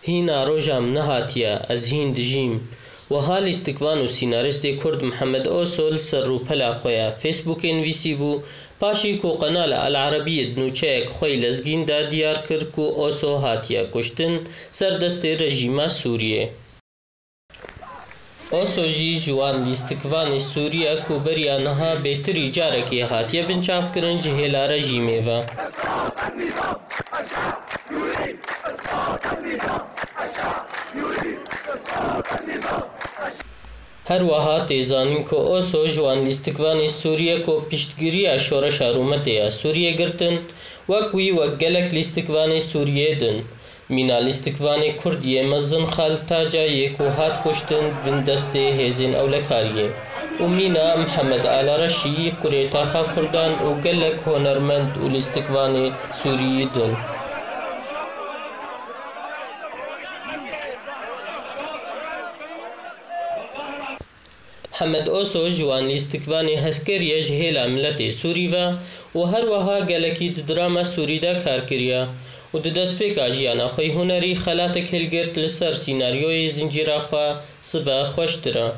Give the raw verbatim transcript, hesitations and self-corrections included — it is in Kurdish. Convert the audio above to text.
Hîna roja min nehatiye, ez hîn dijîm. Wiha lîstikvan û sînarîstê Kurd Mihemed Oso li ser rûpela xwe ya Facebookê nivîsîbû, paşî ku Qenala El Erebiyê di nûçeyek xwe yî lezgîn de diyar kir ku Oso hatiye kuştin ser destê rejîma Sûriyê. Oso jî ji wan lîstikvanê Sûrî ye ku beriya niha bêtirî carekê hatiye binçavkirin ji hêla rejîmê ve. Her wiha tê zanîn ku Oso ji wan lîstikvanê Sûrî ye ku piştgiriya şoreşa rûmetê ya Sûriyê girtin, wek wî wek gelek lîstikvanê Sûriyê din. Mîna lîstikvanê Kurd yê mezin Xalid Taca yê ku hat kuştin bin destê hêzên ewlekariyê û mîna Mihemed Alareşî kurê taxa Kurdan û gelek hunermend û lîstikvanê Sûriyî din. Hemed Oso ji wan lîstikvanê hezkerî ye ji hêla miletê Sûrî ve û her wiha gelekî di drama Sûrî de kar kiriye û di destpêka jiyana xwe yî hunerî xelatek hilgirt li ser sînaryoyê zincîra xwe Sibe Xweştir e.